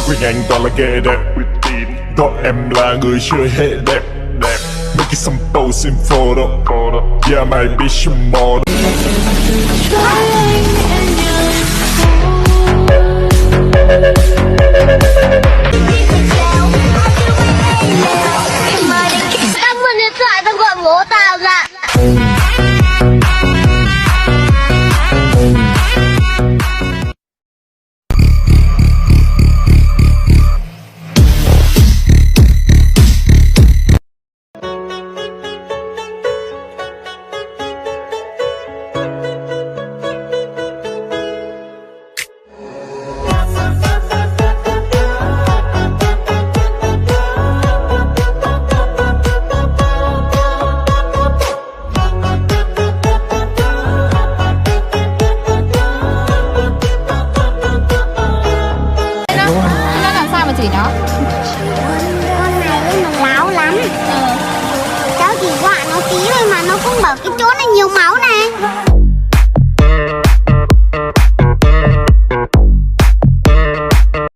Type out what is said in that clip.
Quyết ngành toàn là ghê đẹp. Có em là người chưa hề đẹp. Mấy cái xăm pau xin photo. Yeah, my bitch model. Các mưa nước thoại trong gọi bố tao ra. Con này mà láo lắm. Cháu chỉ dọa nó tí thôi mà nó cũng bảo cái chỗ này nhiều máu này.